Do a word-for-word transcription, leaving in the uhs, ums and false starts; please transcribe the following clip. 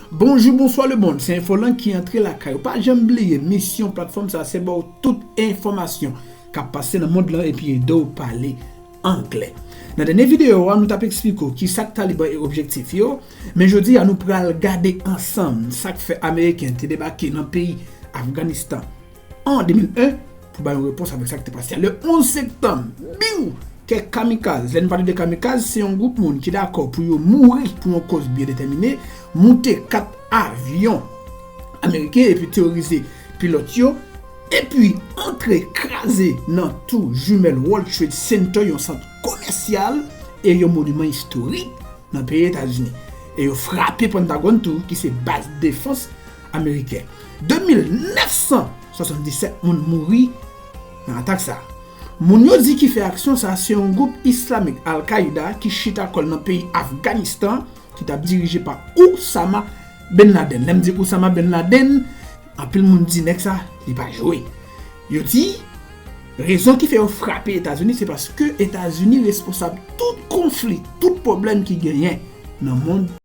Bonjou, bonswa lemonn, se Enfolan ki antre lakay ou. Pa janm bliye, misyon platfòm sa se ba w tout enfòmasyon k ap pase nan mond lan epi ede w pale anglè. Nan dènye videyo a, nou t ap eksplike w kisa k Taliban e objektif yo, men jodi a nou pral gade ansanm sa k fè Ameriken te debake nan peyi Afganistan an de mil en pou bay yon repons avèk sa k te pase a. Le onz septanm, biw, kèk kamikaz, lè n pale de kamikaz, se yon gwoup moun ki dakò pou yo mouri pou yon koz byen detèmine, moute kat avyon ameriken epi teworize pilòt yo, epi antre kraze nan tou jimèl World Trade Center, yon sant komèsyal e yon moniman istorik nan peyi Etazini. E yo frape Pantagòn tou, ki se baz defans ameriken. De mil nèf san swasanndisèt moun mouri nan atak sa a. Moun yo di ki fè aksyon sa a se yon gwoup islamik Al-Qaida ki chita kò l nan peyi Afganistan, ki t ap dirije pa Osama bin Laden. Lè m di Osama bin Laden, anpil moun di nèg sa, li pa jwe. Yo di, rezon ki fè yo frape Etazini, se paske Etazini responsab tout konfli, tout pwoblèm ki genyen nan mond